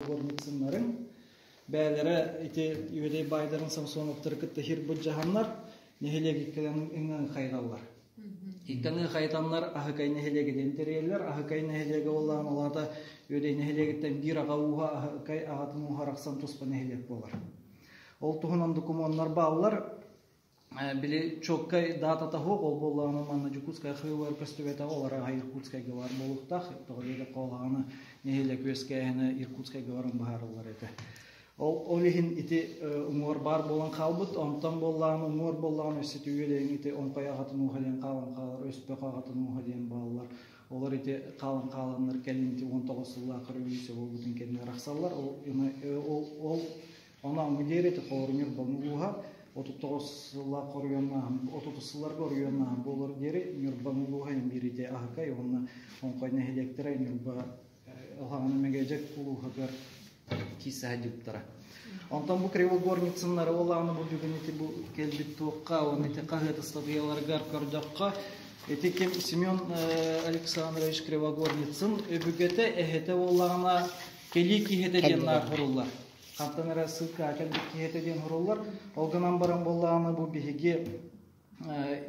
Горницыннарын бэйэлэрэ ити Үөдэй баайдарын Самсоновтары кытта хир былдьаһаннар нэһилиэги кэлэн ыҥан хайҕаллар. Икканы хайытаннар Аһыкай нэһилиэгэ диэн тэрийэллэр. Аһыкай нэһилиэгэ буоллаҕына ол аата Үөдэй нэһилиэгиттэн биир аҕа ууһа Аһыкай аҕатын ууһа арахсан туспа нэһилиэк буолар. Ол туһунан докумуоннар бааллар. Били чуоккай даатата суох, ол буоллаҕына манна Дьокуускай хыылар көстүбэтэҕэ, ол арааһа Иркутскайга баар буолуохтаах. Тоҕо диэтэххэ, ол аҕаны нэһилиэк үөскээһинэ Иркутскайга баран быһаарыллар этэ. Ол, ол иһин ити уҥуор баар буолан хаалбыт, онтон буоллаҕына уҥуор буоллаҕына өссө түгүөлэйин ити оҥхой аҕатын ууһа диэн хаалан хаалар, өспөх аҕатын ууһа диэн бааллар. Олор ити хаалан хааланнар кэлин ити 19 сыллаах революция буолбутун кэннэ арахсаллар. Ол, ол, ол Онон диэри ити Холоруҥ Ньурба улууһа 39 сыллаах оройуоннааһын 30 сылларга оройуоннааһын буолар диэри Ньурба улууһа биир ити Аһыкай уонна Оҥхой нэһилиэктэрэ Ньурба Алһаҕана Мэгэдьэк улууһугар киирсэ сылдьыбыттара. Онтон бу Кривогорницыннары уолааны бу бүгүн ити бу кэлбит туохха уонна ити хаһыат ыстатыйаларыгар көрдөххө ити ким Семен Александрович Кривогорницын өбүгэтэ эһэтэ буоллаҕына кэлии киһитэ диэн наар суруллар. Хантан эрэ ссылка кэлбит киһи этэ диэн суруллар. Ол гынан баран буоллаҕына бу биһиги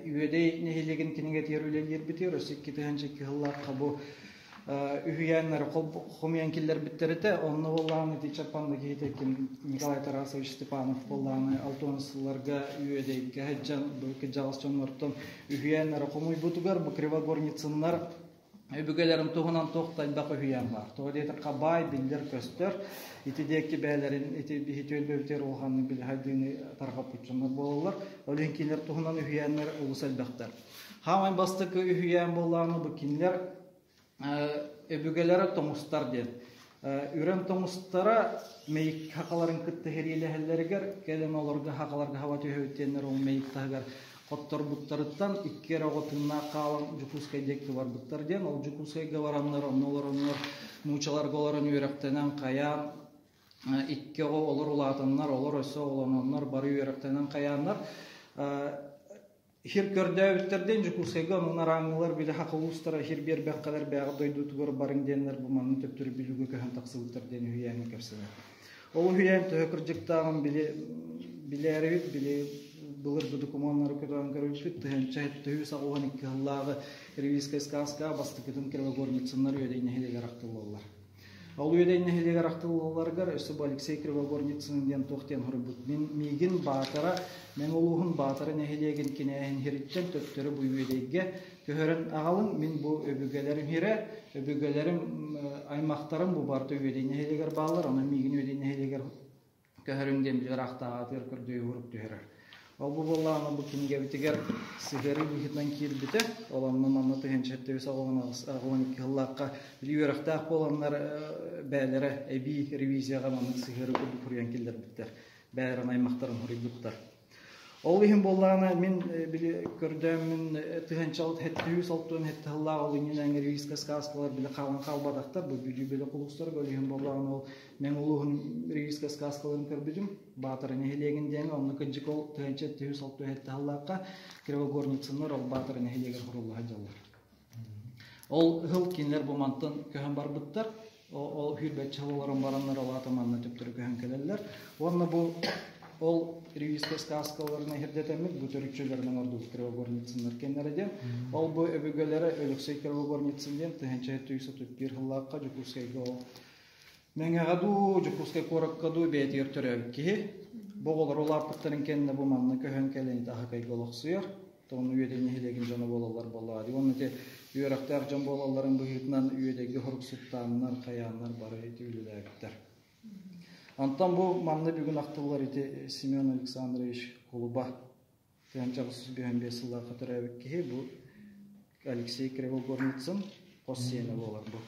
Үөдэй нэһилиэгин кинигэтигэр үлэлиирбитигэр өссө 2002 сыллаахха бу үһүйээннэри хомуйан киллэрбиттэр этэ. Онно буоллаҕына ити Чаппанда киһитэ ким Николай Тарасович Степанов буоллаҕына 60 сылларга Үөдэйгэ сылдьан бу кырдьаҕас дьоннортон үһүйээннэри хомуйбутугар бу Кривогорницыннар Өбүгэлэрин туһунан туох да элбэх үһүйээн баар. Тоҕо диэтэххэ баай биллэр-көстөр. Ити диэки бэйэлэрин ити биһи түөлбэбитигэр улаханнык били хайдыыны тарҕаппыт дьоннор буолаллар. Ол иһин кинилэр туһунан үһүйээннэр олус элбэхтэр. Хаамай бастакы үһүйээн буоллаҕына бу кинилэр өбүгэлэрэ тоҥустар диэн. Үрэн тоҥустара мэйик хахаларын кытта сэриилэһэллэригэр кэлин олорго хахаларга хаба түһэбит диэннэр ол мэйик таһыгар хотторбуттарыттан икки эрэ оҕо тыыннаах хаалан Дьокуускай диэки барбыттар диэн. Ол Дьокуускайга бараннар, онно олороннор, нуучаларга олорон үөрэхтэнэн хайаан икки оҕо олор улаатаннар, олор өссө оҕолононнор, бары үөрэхтэнэн хайааннар Хир көрдөөбүттэр диэн Дьокуускайга онон арааҥҥылар били саха улуустара хир биэрбэххэлэр бэйэҕит дойдутугар барыҥ диэннэр бу манна төптөрү Бүлүүгэ көһөн тахсыбыттар диэн үһүйээҥҥэ кэпсэнэр. Ол үһүйээн төһө кырдьыктааҕын били билээрибит, били былыргы докумуоннары көтөҕөн көрбүппүт 1982 сыллааҕы Ревизская сказка бастакытын Кривогорницыннар Үөдэй нэһилиэгэр ахтыллаллар. Ол Үөдэй нэһилиэгэр ахтыллалларыгар өссө бу Алексей Кривогорницын диэн туох диэн суруйбут. Мин миигин Баатара, Мэҥэ улууһун Баатара нэһилиэгин кинээһин сириттэн төттөрү бу Үөдэйгэ көһөрөн аҕалыҥ. Мин бу өбүгэлэрим сирэ, өбүгэлэрим аймахтарым бу барыта Үөдэй нэһилиэгэр бааллар, онон миигин Үөдэй нэһилиэгэр көһөрүҥ диэн били ыраахтааҕытыгар көрдөһүү урук түһэрэр. Ол бу буоллаҕына бу кинигэбитигэр сыһыарыы быһыытынан киирбитэ. Ол онно манна 1982 сыллаахха били үөрэхтээх буоланнар бэйэлэрэ эбии ревизияҕа маннык сыһыарыы курдук суруйан киллэрбиттэр. Бэйэлэрин аймахтарын суруйбуттар. Ол иһин буоллаҕына мин били көрдөөммүн 1977 сыллаах ол иннинэ ревизскэй сказкалар били хаалан хаалбатахтар. Бу Бүлүү бөлөх улуустарга ол иһин буоллаҕына ол Мэҥэ улууһун ревизскэй сказкаларын көрбүтүм. Баатара нэһилиэгин диэҥҥэ онно кырдьык ол 1977 сыллаахха Кривогорницыннар ол Баатара нэһилиэгэр сурулла сылдьаллар. Ол ыһыл кинилэр бу мантан көһөн барбыттар. Ол сүүрбэччэ сыл олорон бараннар ол аата манна төптөрү көһөн кэлэллэр. Уонна бу ол ревизскэй сказкаларын эһирдэтэммит бу төрүччүлэрин оҥордубут Кривогорницыннар кэннэрэ диэн. Ол бу өбүгэлэрэ Өлөксөй Кривогорницын диэн 1931 сыллаахха Дьокуускайга ол Мэҥэҕэ дуу, Дьокуускай куоракка дуу бэйэтигэр төрөөбүт киһи. Бу оҕолор улааппыттарын кэннэ бу манна көһөн кэлэн ити Аһыкайга олохсуйар. Тоҕону Үөдэй нэһилиэгин дьоно буолаллар буоллаҕа дии. Уонна ити үөрэхтээх дьон буолалларын быһыытынан Үөдэйгэ хоруксуттааннар, хайааннар бары ити үлэлээбиттэр. Онтон бу манна бүгүн ахтыллар ити Семен Александрович Кулуба 1955 сыллаахха төрөөбүт киһи бу Алексей Кривогорницын хос сиэнэ буолар бу.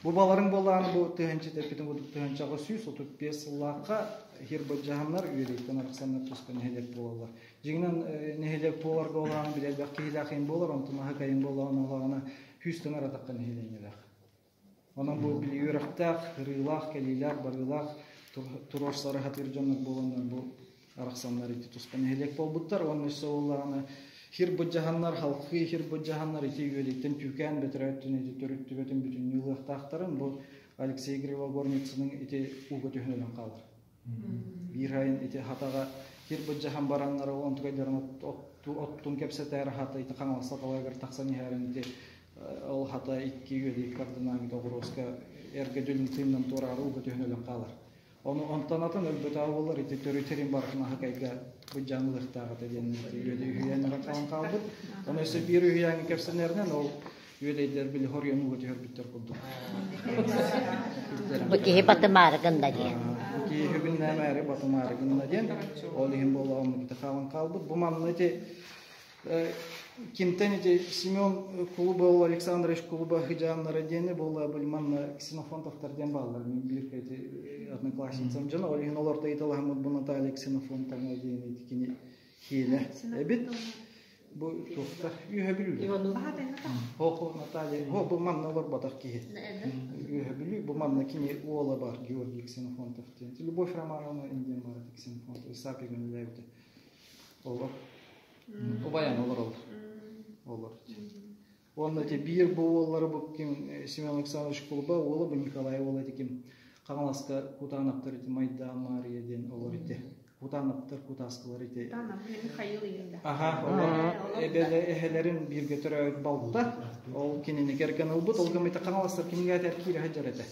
Бу баларыҥ буоллаҕына бу тыһыынча тэппитин курдук тыһыынчаҕа 135 сыллаахха хирбадьаһаннар Үөдэйтэн арахсаннар туспа нэһилиэк буолаллар. Дьиҥинэн нэһилиэк буоларга олаҕын били элбэх киһилээх иһин буолар, онтон аһыкайын буоллаҕына олаҕына сүүстэн аратахха нэһилиэнньэлээх. Онон бу били үөрэхтээх, ырыылаах, кэлиилээх, барыылаах туруорсары сатыыр дьоннор буоланнар бу арахсаннар ити туспа нэһилиэк буолбуттар уонна өссө буоллаҕына хир былдьаһаннар, халхыы хир былдьаһаннар ити үөдэйтэн түүкээн бэтэрээ өттүн ити төрүттүбэтин бүтүннүү ылыахтаахтарын бу Алексей Кривогорницының ити ууга түһэн өлөн хаалар. Биир айын ити хатаҕа кир быдьаһан бараннара онтукайдарын оттун кэпсэтээр хата ити хаҥаласа талайгар тахсан иһэрин ити ол хата икки үөдэй кардынаамит оҕуруоска эргэ дүлүн тыыннан туораары ууга түһэн өлөн хаалар. Ону онтон атын өлбөтөҕө буоллар ити төрүтэрин барытын аһыкайга быдьаан ылыахтаах этэ диэн үөдэй үһүйээннэрин хаалан хаалбыт. Ону өссө биир үһүйээҥҥэ кэпсэнэринэн ол үөдэйдэр били хоруйан ууга түһэрбиттэр курдук. Бу киһи батымаары гынна диэн. Бу киһи бүгүннээмээри батымаары гынна диэн. Ол иһин буолла оннук хаалан хаалбыт. Бу манна ити Кимтэн ити Семен Кулуба ол Александрович Кулуба хыдьааннара диэни буолла били манна Ксенофонтовтар диэн бааллар мин биир ити одноклассницам дьоно ол иһин олорто ыйыталаһаммыт бу Наталья Ксенофонтовна диэн ити кини киэнэ эбит бу туохтар үөһэ бүлүүлэр Хо Наталья хо бу манна олорботох киһи үөһэ бүлүү бу манна кини уола бар Георгий Ксенофонтов диэн Любовь Романовна индиан бар Ксенофонтов Исаак Иванович олор Убайан олороллор. Олор. Уонна ити биир бу уоллары бу ким Семен Александрович Кулуба уола бу Николай уола ити ким Хаҥаласка Кутаанаптар ити Майдаан Маарыйа диэн олор ити. Кутаанаптар Кутааскылар ити. Михаил Ильин. Аха, олор эбэлэ эһэлэрин бииргэ төрөөбүт балта. Ол кинини кэргэн ылбыт. Ол гыммыта Хаҥаластар кинигэ этэр киирэ сылдьар этэ.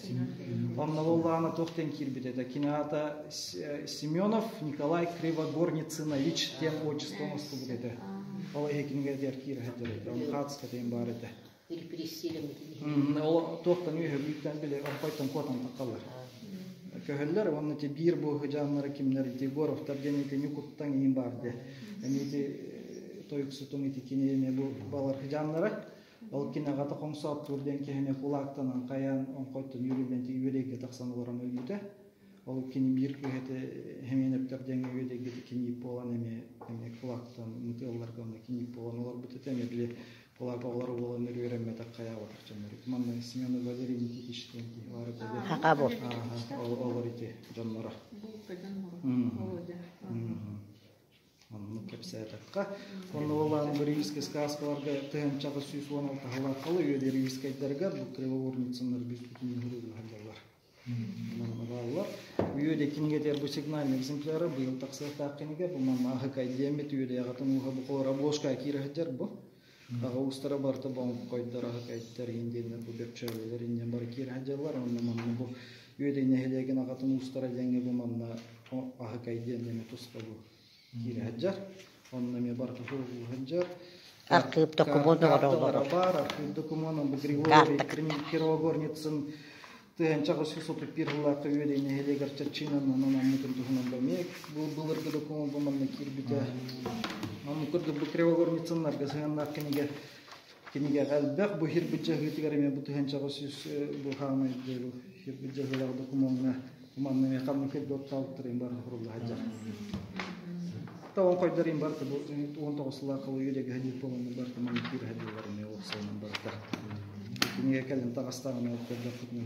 Онно буоллаҕына туох диэн киирбит этэ. Кини аата Семенов Николай Кривогорницынович диэн отчество оҥостубут этэ. Ол иһи кинигэ этэр киирэ сылдьар этэ. Оны хаатыска диэн баар этэ. Ол туохтан үөһэ бүүттэн били орпойтон куотан таххаллар. Көһөллөр уонна ити биир бу хыдьааннара кимнэр ити Егоровтар диэн ити Ньукуттан иин баар диэ. Эми ити тойуксутун ити кини эми бу балар хыдьааннара Ол кини аҕата Хоҥсооттуур диэн киһини кулаактанан хайаан оҥхойтон үөрүллэн үөдэйгэ тахсан олорон өлбүтэ. Ол кини биир кыыһа этэ Хэмиэнэптэр диэҥҥэ үөдэйгэ киниип буолан эмиэ эмиэ кулаактан мытыалларга онно киниип буолан олорбут этэ. Эмиэ били кулаак оҕолоро буолан үөрэммэтэх хайаабатах дьоннор. Манна Семенов Валерий Никитич диэн киһи баар этэ. Хака буолбут. Олор ити дьонноро. Оннук кэпсээтэххэ, онно буоллаҕына Рижскэй сказкаларга тыһыынчаҕа 116 халааххалы үөдэ Рижскэйдэргэ бу Кривоворницыннар бүспүтүн үһүрүлүһэллэр. Манна бааллар. Үөдэ кинигэтигэр бу сигнальный экземпляры быйыл тахсыахтаах кинигэ бу манна аһыкай диэммит үөдэ аҕатын ууһа бу холоро обложка киирэ сылдьар бу. Аҕа уустара барыта боҥхойдор аһыкайдар иһин диэннэр бу бөкчөөлөлөр иһин диэн бары киирэ сылдьаллар. Онно манна бу Үөдэй нэһилиэгин аҕатын уустара диэҥҥэ бу манна аһыкай диэн эмэ туспа бу киирэ сылдьар. Онно эмиэ барыта сурулла сылдьар. Архыып докумуон Карталара баар, архыып докумуона бу Григорий Кривогорницын 1931 сыллаахха Үөдэй нэһилиэгэр чаччыынан анаммытын туһунан бу эмиэ бу былыргы докумуон бу манна киирбитэ. Оннук курдук бу Кривогорницыннарга сыһыаннаах кинигэ кинигэҕэ элбэх. Бу хирбит дьаһыытыгар эмиэ бу 1900 бу хаамай бу хирбит дьаһыылаах докумуоҥҥа манна эмиэ ханнык хирбит хаалыттарын бары сурулла сылдьар. Тоҕон хойдорин барыта бу 19 сыллаах үлэгэ сылдьыбыт буоланнар барыта манна киирэ сылдьаллар эмиэ уопсайынан барыта. Кинигэ кэлин таҕыстаҕына ол көрдөхпүтүнэ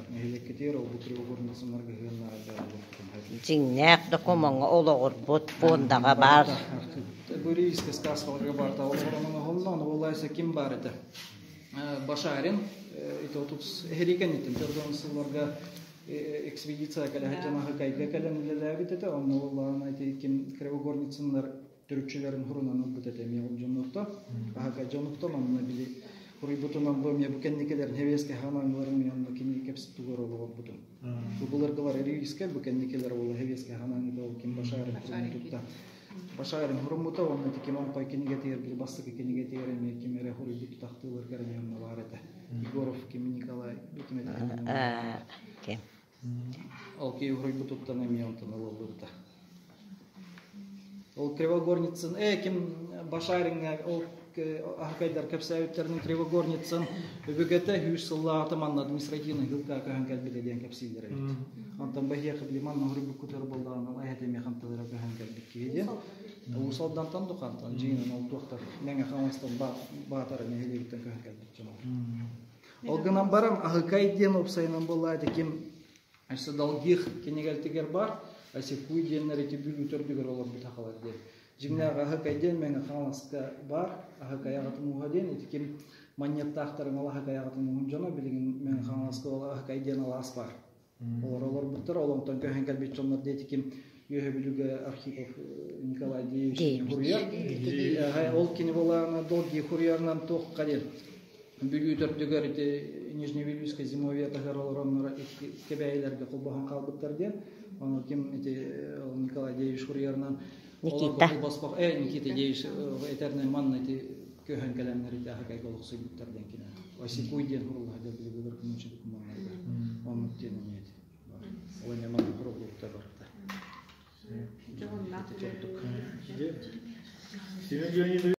нэһилиэккитигэр ол бу Кривогорницыннарга сыһыаннаах элбэх Дьиҥнээх докумуоҥҥа олоҕурбут фондаҕа баар. Бу рейскэ сказкаларга баар олоҕуран оҥоһулла, ону буоллаайса ким баар этэ? Башарин, ити тут эһири кэнниттэн төрдөн сылларга экспедиция кэлэ сылдьан Аһыкайга кэлэн үлэлээбит этэ. Онно буоллаҕына ити ким Кривогорницыннар төрүччүлэрин хурунан ылбыт этэ эмиэ ол дьоннортон. Аһыкай дьонуттан онно били хуруйбутунан бу эмиэ бу кэнникилэрин хэбиэскэ ханаҥыларын мен онно кини кэпсэтигэр олоҕорбутум. Бу былыргылар ревизскэй бу кэнникилэр буола хэбиэскэ ханаҥыта ол ким Башарин хурун тутта. Башарин хуруммута уонна ити ким оҥхой кинигэтигэр били бастакы кинигэтигэр эмиэ ким эрэ хуруйбут тахтыыларгар эмиэ онно баар этэ. Егоров ким Николай ким этэ? Ким? Ол киһи уруйбутуттан эмиэ онтон ылыллыбыта. Ол Кривогорницын, ким Башариҥҥа ол аһыкайдар кэпсээбиттэрин Кривогорницын өбүгэтэ сүүс сыллааҕыта манна административный һылка көһөн кэлбитэ диэн кэпсииллэр эбит. Онтон бэһиэхэ били манна уруйбуккутугар буоллаҕына эһэтэ эмиэ ханталара көһөн кэлбит киһи диэн. Уус Алдантан Духантан дьиҥинэн ол туохтар Мэҥэ Хаҥаластан Баатара нэһилиэгиттэн көһөн кэлбит дьон. Ол гынан баран Аһыкай диэн уопсайынан буоллаата ким өссө Долгих кинигэлтигэр бар, Асикуй диэннэр ити Бүлүү төрдүгэр олорбут сахалар диэн. Дьиҥнээх Аһыкай диэн Мэҥэ Хаҥаласка бар, Аһыкай аҕатын ууһа диэн ити ким Манньыаттаахтарын Алаһыкай аҕатын уһун дьоно билигин Мэҥэ Хаҥаласка Алаһыкай диэн алаас баар. Олор олорбуттар, ол онтон көһөн кэлбит дьоннор диэти ким Үөһэ Бүлүүгэ Архипов Николай Деевич хуруйар. Ол кини буолаана долгий хуруйарынан туохха диэн Бүлүү төрдүгэр ити Нижневилюйскай зимовье таһыгар олороннор кэбээйилэргэ холбоһон хаалбыттар диэн. Ону ким ити Николай Деевич хуруйарынан Никита. Холбоспох, Никита Деевич этэринэн манна ити көһөн кэлэннэр ити аһыкайга олохсуйбуттар диэн кини. Осикуй диэн хуруллаһа диэн билигин күнүчү докумуоннарыгар. Оннук диэн эмиэ ити. Ол эмиэ манна хуруллубуттар барыта. Дьоһуннаах. Ити курдук. Семен Леонидович.